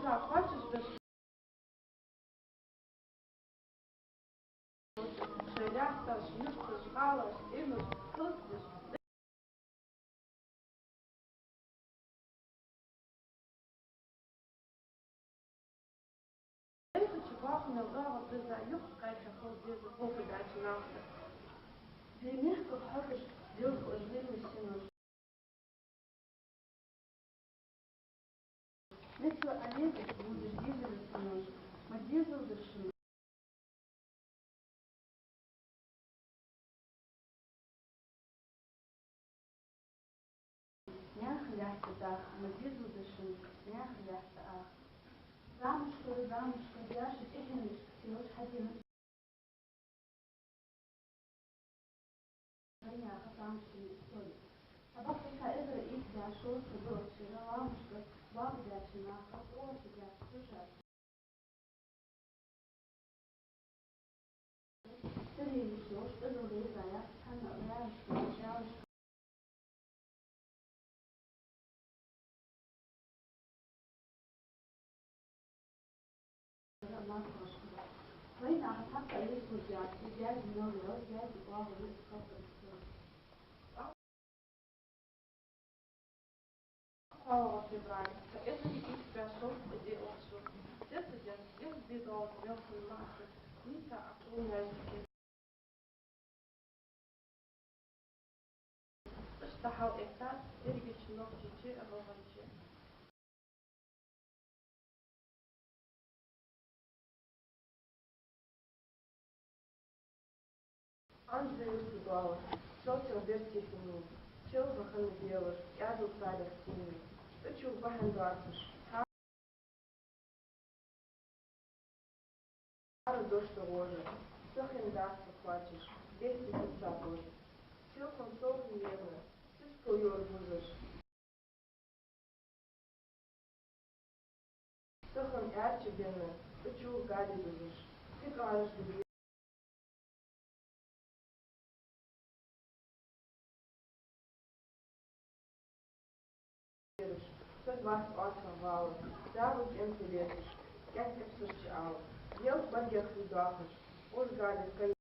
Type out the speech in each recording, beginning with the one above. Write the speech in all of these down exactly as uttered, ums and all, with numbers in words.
Кхоачаш деш, шоай лаьтташ, юрташ, гӀалаш, эмаш, хӀалакдеш, Ӏехача бахамел гӀагӀа деза, юха кхайкар хала деза, хӀалакдаьча наха. Вай мехка хьокхаш, делха уж лемаш, синош. Мецла Ӏаьлега будаш дезар синош, ма дезалда шун. Наьха лаьтта дах, ма дезалда шун, наьха лаьтта ах. Замашкара, замашкара, яша тӀехьенаш, синош хьадена. Вайнаха тамашийна истори. Хьабахта ца эзар итт бӀаь шовзткъа бӀаь шера ламашка бакъдаьча наха оаха даьча хӀужа. Сарийна йиш йолаш, цӀагӀа леза яц цхьанна лаьрашка, шаьлашка. Вайнаха цхьаккха йисур яц, яз мел ял, яз оагӀув халкъа. КхоалагӀа февраль, ткъаь итт бӀаь шовзткъа диълагӀа шу. Детский день, деза безалат мел хул маӀа, нийса Ӏа шоай маьждиге. Иштта хьал эттад дерригача Нохчийче а, ГӀалгӀайче а. Анжи юрта доал, шовчох бертий хиннай, шелха хана белаш, кӀаьдал царех тийнай. Цу чу бахьан доацаш, хӀара дош да гӀожа, сахин дац ца кхоачаш, бехке хӀама ца божа. Силхан совгӀа ена, сискал йора бузаш. Сахин аьрча бенна, цу чу гали дузаш. Цига гӀараш дубли ераш. Саг вац оаха вала, зала кӀанта леташ, кӀаьнк кӀапсарча ала. Елх баргех хий доахаш, уж гали кхай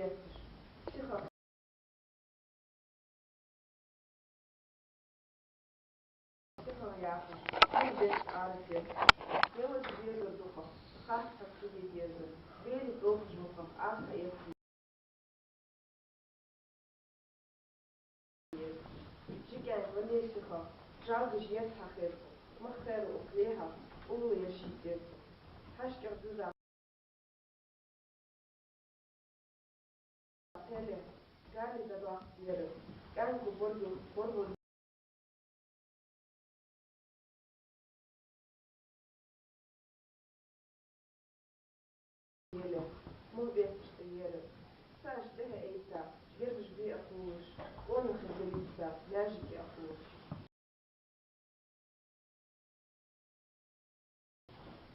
етташ. Сиха. Сиха яхаш, хӀама деш ара теташ. Елаш берар дукхах, хатта хьа цига дезар. Бери тохаш мукхах, арха эцна. ЖигаьнтӀа ва месихах, жалгаш ес хьахетта, махкара укх лехьах, уллув яр шийттетта. ХьашкӀех дуза пхьеле, гали дӀадоахк дера, кӀаьнко боргу, боргу еле, мул бетташ тӀа ера. Цаьш тӀехьа эйца, гергаш бе а хулаш, къонахий далийца, маьждиге а хулаш.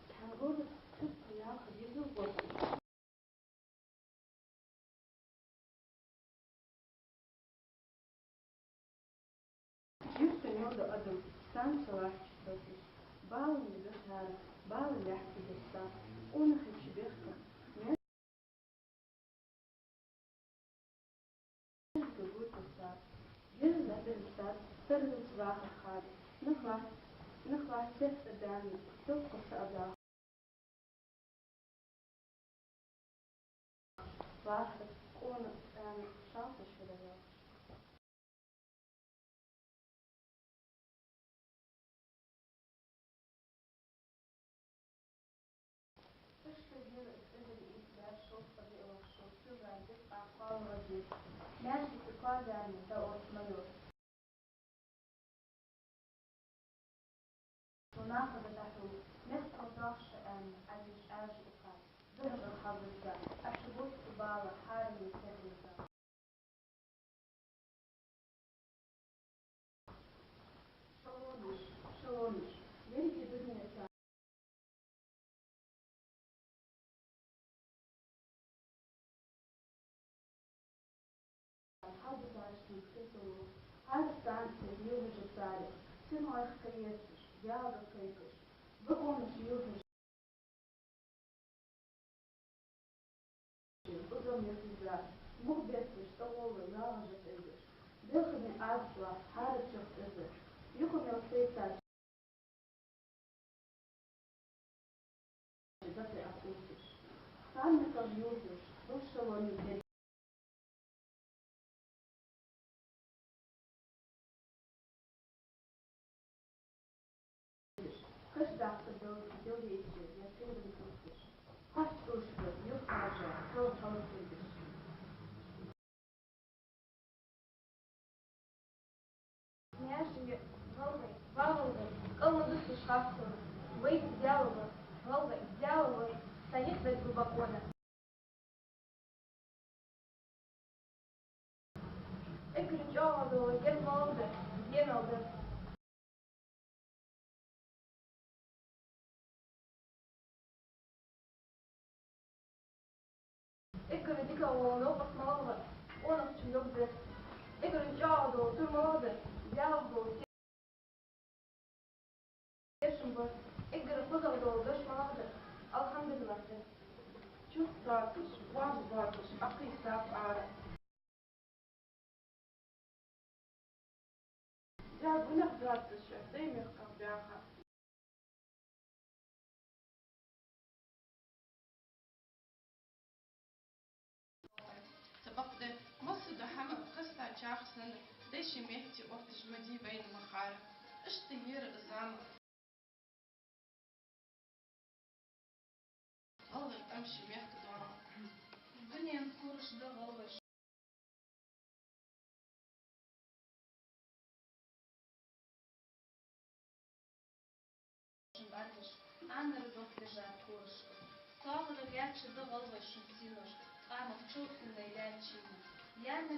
Цхьан гӀорра цхьацца ялх дезал гӀорра. Юрта мел да адам, станца лахьча тохаш, бала мегаш хӀара, бала лаьхка дерста, къонахий чу бехка, маьждиге гуйтарца, герз лаьберца, тарзаца вахар хӀара, нах лахь, нах лахь цецӀа даьнна, токкха са а даха. Вахар, къона цӀена шалта шера йоахаш. Иштта дера из эзар итт бӀаь шовзткъа диълагӀа шу, февраль дезткъа кхоалагӀа ди. Маьждиге кхоа даьнна да оцу майора. Цу наха да дӀахьу, мехкал дохша аьнна, Ӏадиш Ӏаьржа укхар, зухьа хьалдиза, аша бутт бала хьараме серлиза. Шалонаш, шалонаш, еррига дунен цар. Хьалдизача хи сулу, хӀара станце лелаш царех, Синоех кхаьчаш, ялдах кхайкаш, бакъонаш юхаш, бакъонаш юхаш, мух бетташ, тӀагӀолла ялхажа кхайкаш, белхаме аз доах хӀара чехка из, юха мел сайтача дакъа а кхувсаш, ханна кӀал юхаш, бушалони бе каш даккха дал-, далейча, я тилгӀа кхувсаш, хьастушка юхажа, хьал-хьал кхайкаш. Маьрша я гӀалгӀай, ва гӀалгӀай, кӀал ма дусаш харцо. Вайца Даьла ва, гӀалгӀай, Даьла ва, са никъ дайта бакъонна. Эггара чӀоагӀа дола ген малагӀа да, ген малагӀа да. Эггара дикагӀа дола новкъост малагӀа да, къонахчун дог да. Эггара чӀоагӀа дола тур малагӀа да, Даьлах дола тешам ба. Эггара кхозагӀа дола дош малагӀа да, алхьамдулиллахӀ да. Чурт доацаш, важ доацаш, Ӏокхийса ара. Даь гунах доацаш, даь мехках баьха. Ца бакъда, массадола хӀама кхестача санна, деши метти отташ ма дий вайна махьара. Иштта яр из зама. ГӀалгӀай тӀом ший мехка доагӀа. Дунен кураш да гӀалгӀай шун бӀаргаш, Ӏанара дохк дежа курашка. ТоагӀара гӀаьча да гӀалгӀай шун синош, къамах чулхиннай лаьча шийна. Яьнна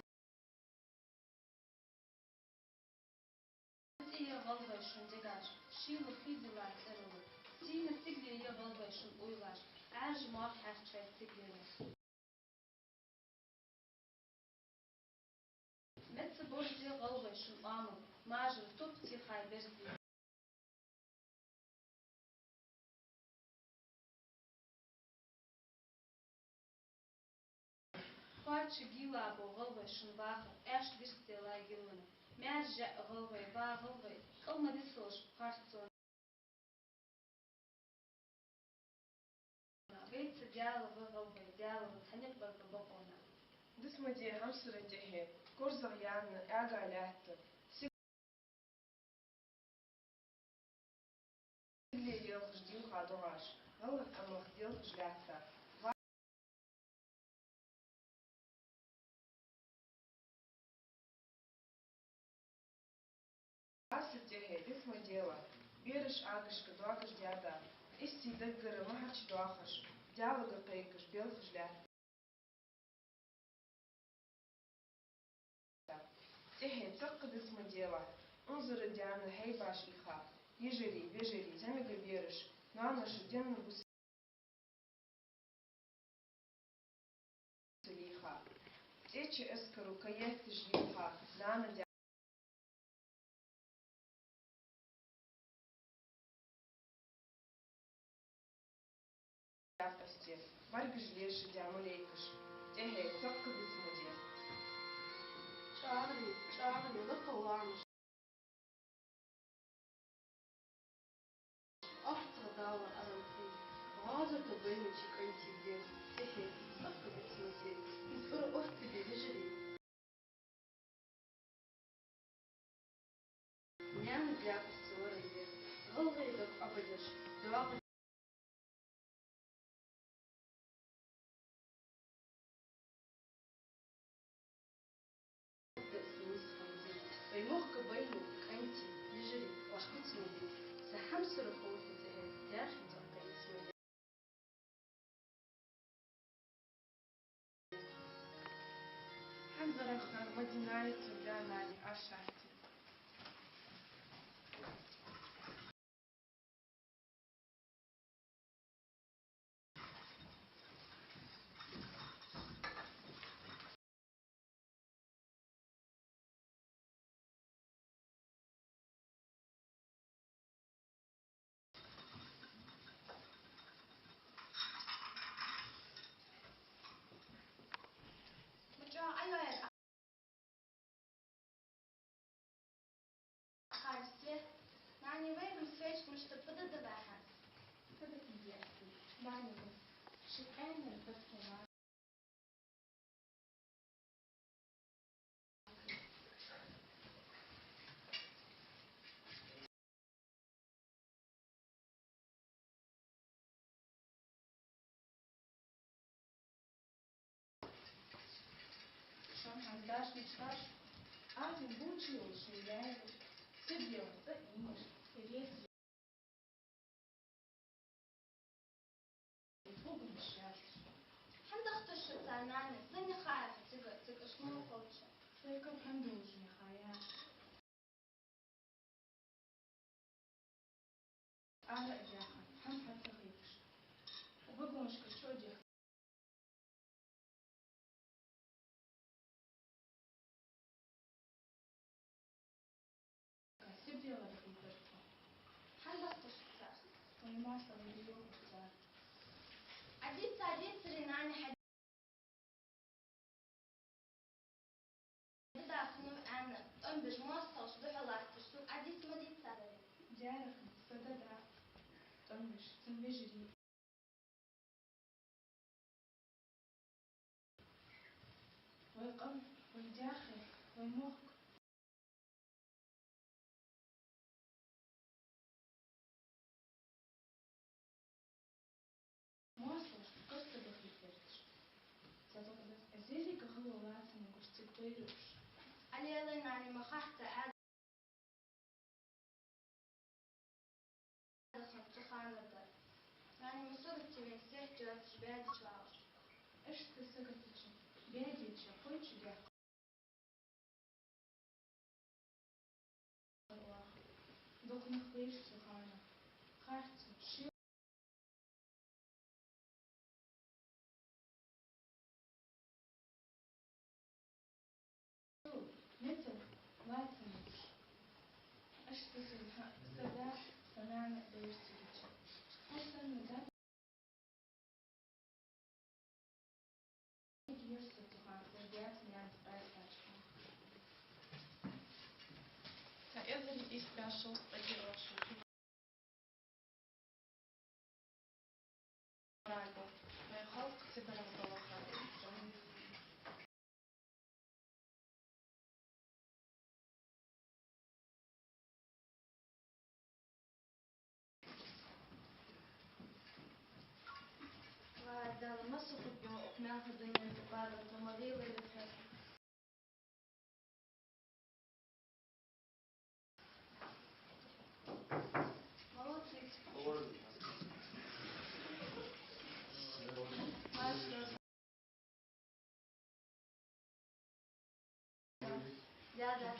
цӀи я гӀалгӀай шун дегаш, шийла хийдилла цӀерала. Сийна сигале я гӀалгӀай шун уйлаш, Ӏаьржа мох хьаьрчай цигалера. Меца борз я гӀалгӀай шун оамал, мажара топа цӀихай берзий. Кхоача гила бо гӀалгӀай шун вахар, аьшка дирст делла гиллана. Маьрша я гӀалгӀай, ва гӀалгӀай, кӀал ма дисалаш харцонна. Вайца Даьла ва, гӀалгӀай, Даьла ва, цхьа никъ бар ба бакъонна. Дисмаде хьамсара тӀехье, корзагӀъяьнна, эгӀа лаьтта. Сигале лелхаш дилха догӀаш, гӀалгӀай къамах делхаш лаьтта. Аса тӀехье дисмаде ва, бераш агӀашка доагаш даьда, истий даггара ма хьачудоахаш, Даьлага кхайкаш белхаш лаьтта. ТӀехье цӀаккха дисмаде ва, унзара даьна хьайбаш ийха, йижарий, вежарий, зӀамига бераш, ноаноша денна бус лийха. ЦӀеча эскаро каетташ лийха, нана-даь къасте, бӀаргаш леша даь малейкаш, тӀехье цӀаккха дисмаде. ЧӀагӀли, чӀагӀли, лакха ламаш. Ахцах Дала аранций, гӀазота байнача кӀантий де, тӀехье цӀаккха дисмаде, из ура оттабе вежарий. Наьна-даь къасте лораде, гӀалгӀай дог Ӏобадеш, доагӀа Вай мохк байна кӀантий, йижарий, вӀашкаца ма де, са хьамсара ховргда тӀехье, даьхе цӀаккха дисмаде. ХӀанзарахьа Мадинате даь нани Ӏашарте. Нани, вайга-м свечка мишта ба, фу де деза хьа? Фу де деза, Нани, ши къаьнара фатхьа. Шоана хӀанз дашнаш хаш, Ӏадин бучи йолаш ший лаьй, сиб йолаш цӀа иймаш, реза. Хьан дахташ шуца, Нани, сона хаьттад цига, цига шоана ховча. Шоай кап хӀана долаш ма хаья. Ара а яьха, хӀама хьа ца хеташ. Вагонашка чу а дехка. Сиб делар хетар тхо. Хьан дахташ шуца? Вай моастагӀий дийо хӀуца. Ӏадийца, Ӏадийцарий, Нани, хьа дада хиннав аьнна, тӀом беш моастагӀаша духьаллатташ, сога Ӏадийца ма дийцарий. Даьра хиннад са дада, тӀом беш, цун вежарий. Вай къам, вай даьхе, вай мохк. МоастагӀашта къаста дахийтараш. Цхьа дукха да, из еррига хало лацам гуш цига байра уж. Ӏалелай, Нани, ма хатта, Ӏаьдала хиннад цу ханара дар. Нани, ма сурт тивен сехьа доацаш баьдеча вагӀаш. Иштта сагатача, баьдеча, кхойча дехка. Дукха нах беш цу хана. Харцо, ши мецал лацам гуш. Иштта са, са да, са нана дайра цига. Хьа санна да. Цхьа эзар ийс бӀаь шовзткъе ши шу. Вай халкъ Сибарах далахар. Ва Дала, масса хургйолча укх мехка дунен тӀа бала тамарила лихар. Молодцы. Да, да.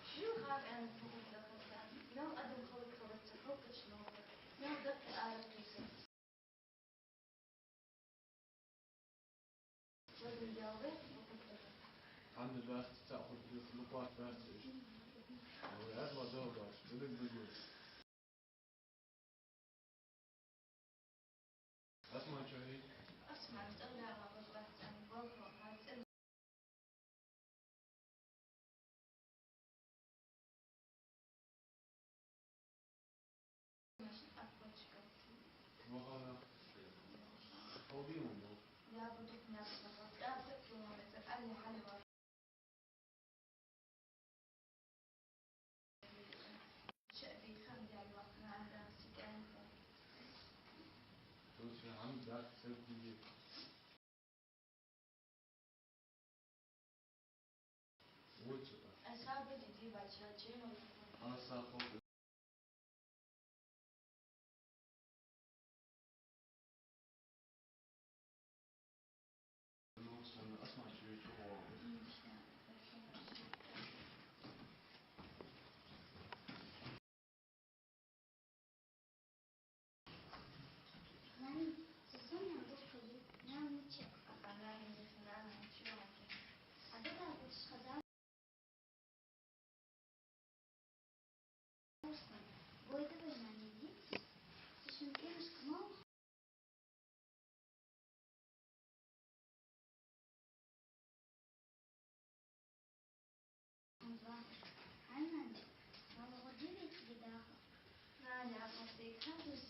Шил хьакъ аьнна ца хургда хӀанз. Мел адам хала хилац, халкъача новкъа. Мел даккха ара кхийса. Хьанна баьхца ца хургда, лукъоат баьхца иштта. Вай аз ма догӀаш, дилиг дигур. Асман чу хьий? Асман, тӀалаьгӀа вац, вац, ан валхо, вац, ан. Вахана. Хьо дийна ма. Я буду князь, я буду князь, я буду князь.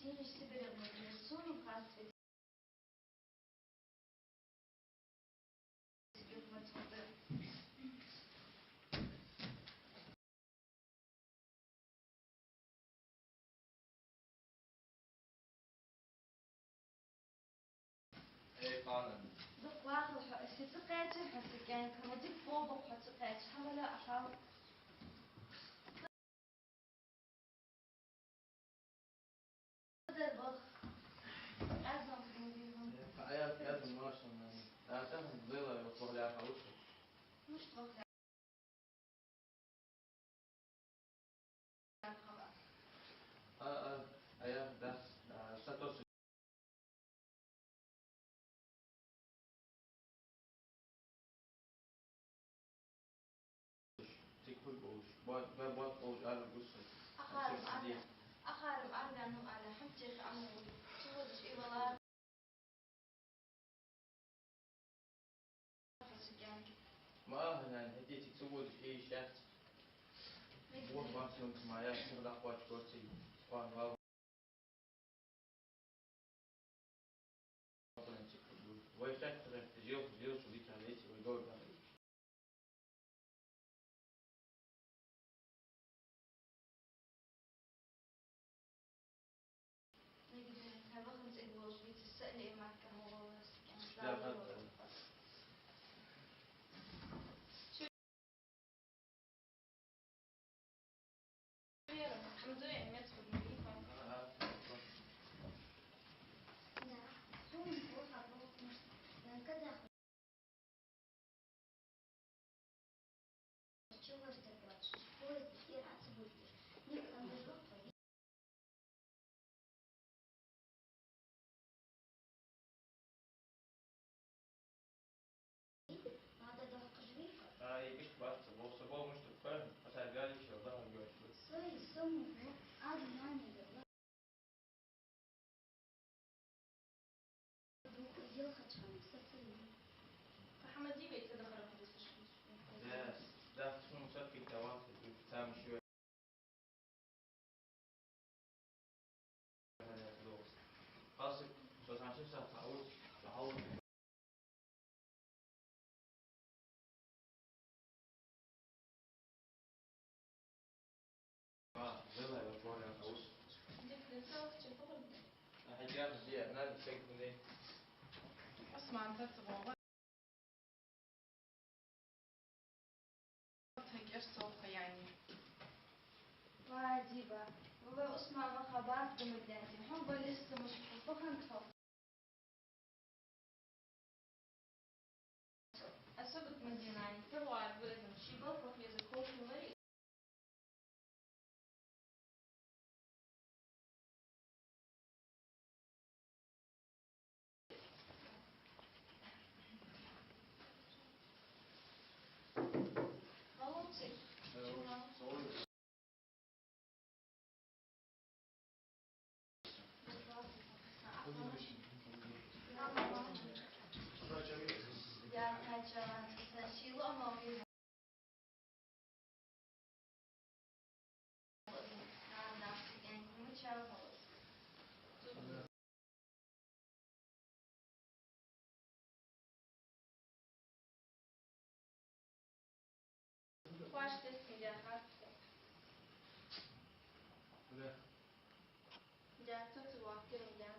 Сибрегӏ ма деза сона, хас ве. Эй, къаьна. Дукха вахалахь хьо, аз цу кхаьча, хьо са кӏаьнк, ма дика гӏо ба хьо цу кхаьча, хьавола а хьал. Дар бах. Азам хьона дийгӏан. Э, ая, язам машан, нана. Ата, лела, вот вахляха лучше. Мишта вахляха? А, а, а я, да, а, статус. Тик хуй болаш, бат, бат, бат болаш, ара гусса. Ахарам арвян, ахарам арвян, ну, ала, хьам тех аму, чего даш и вала. Ма, нана, хӏетте цига ца водаш, эй, шаьц. Вот, бахьан ма я, ца дахвач горций, кхоана вал. Вай хетта-хетта, жел, жел шу дика лети, вай гор бахьан. Нагида, хьай вахан цӏи болаш вица сали и махка ма волас, кем. Да, слава да. Богу. Вера, хьамзуя мец худмали хан. Ага. Да, сум бу хабу, когда Чего ж ты плачешь? Поезд и рад будешь. Никто не ждёт твоей. Надо дохка жвика. А, и бишка бац, бо, со бо, муш, тупка, а са гали, чё, да, он говорит. Сой, сом, ну, а, нани, да. Да, да, шун сакки таван, там ещё. Хасик, со санчи са, а вот, а вот. А, делай, вот, вот, вот. Осман, тацавола. Тхагар сохаяни. Ва, диба, валла Осман ваха бац гамадляти. Хьо баллиста муш бахан тхо. Особенно Мадинани, первая вырезан, шибал, как язык, хошну вари. Кхоачашде схьа яхар. Да. Дяхта ца вахкар ян.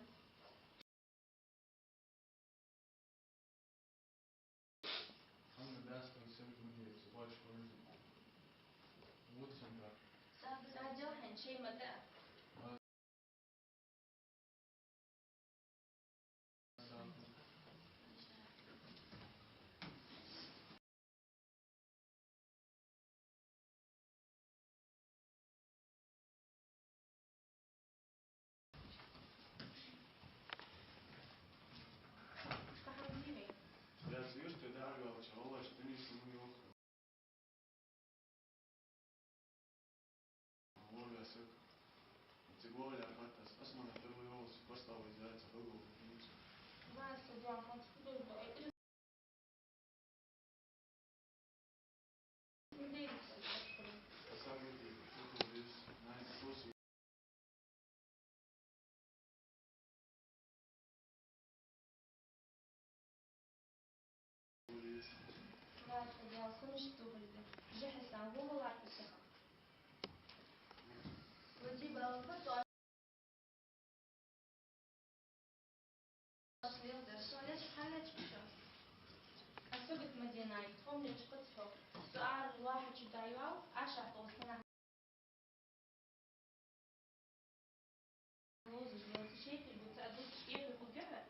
Хьамна баьсса сенна ма деза, кхоачаш варза. Вот сенна. Саб садел хьан шей ма да. Цига ваха лаьрхӏад аз, Османа первый волос, поставил из яйца, выгул, Марха дел хӀунаш тухарда. Жихьасан гӀумалар кутаха. Вадиба алфа то лел дар. Со лечкъа хьаллечкъа шо. Асугат Мадина, тхом лечкъа цо. Со ара лахьачу дайвал, аша толстана. Лоза, лоза, шейти буца, а дуц, шкепи кугера.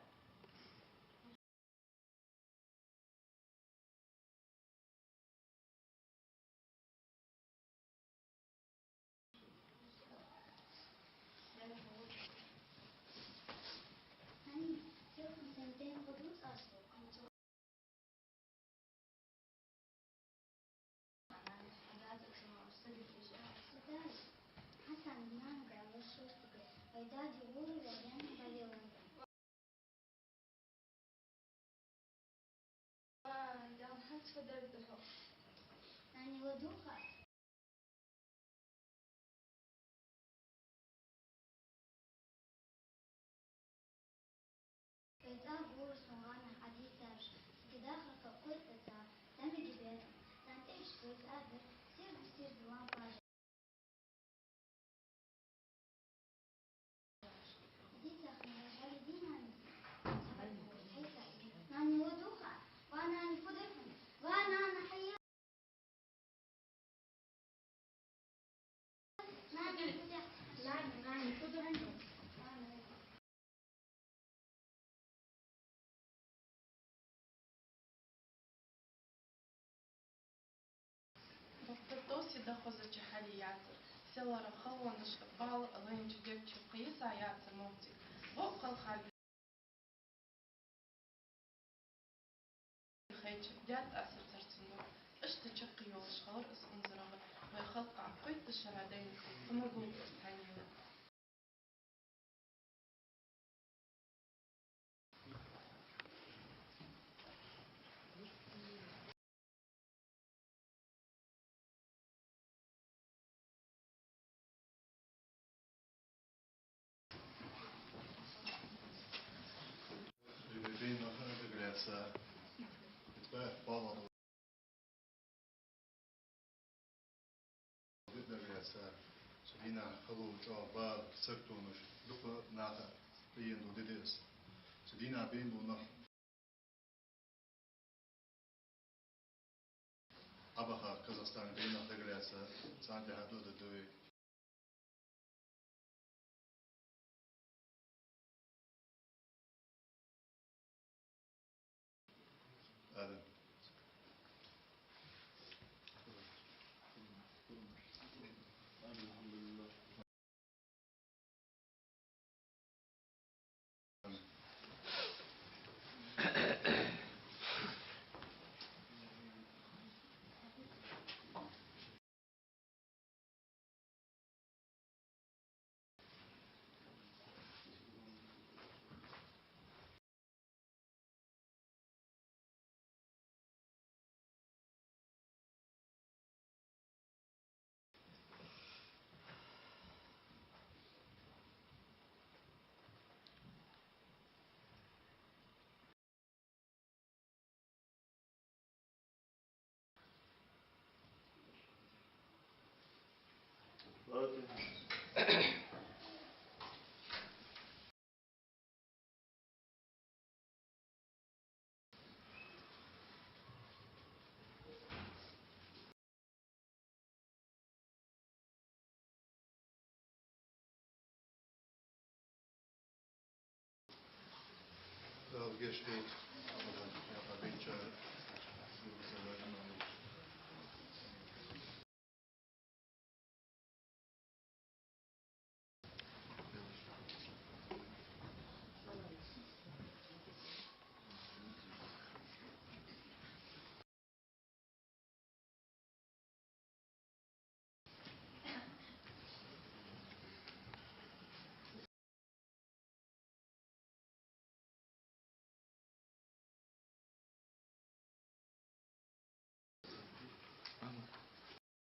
Ва, Дала хӀанз фу дар да хьо? Нани, ладувгӀа. Вай цӀа гура сона гӀанахь Ӏадийцараш, цига дахар халкъой цӀа, цӀа мега бетта, цӀа тӀехьашка вай цӀа дар, сирду-сирду лампаш. Нани, ладувгӀа. Ва, нани, фу дар хьона? Ва, нана, хьая. Нани, фу дар хьона? Доктор Тоси да хозача хьале яцар, селара халонаш бала лайнача дегча кхийса яцар мовци. Бо халхал хайча, дят асар царцун ду. Иштта чаккхе йолаш хилар из унзарагӀа, вай халкъа кхойтта шера дайна хӀама гулбац хьанийла. Цу дийнахьа хало чӀоагӀа бала, саготонаш дукха наха тӀаена ду дидес. Цу дийнахьа бейна бу нах. Ӏабаха Казахстане бейнах дагалаьца, царна тӀехьа дуа да дуй. Адам. Дала гешт долда, Ӏабаха бинча.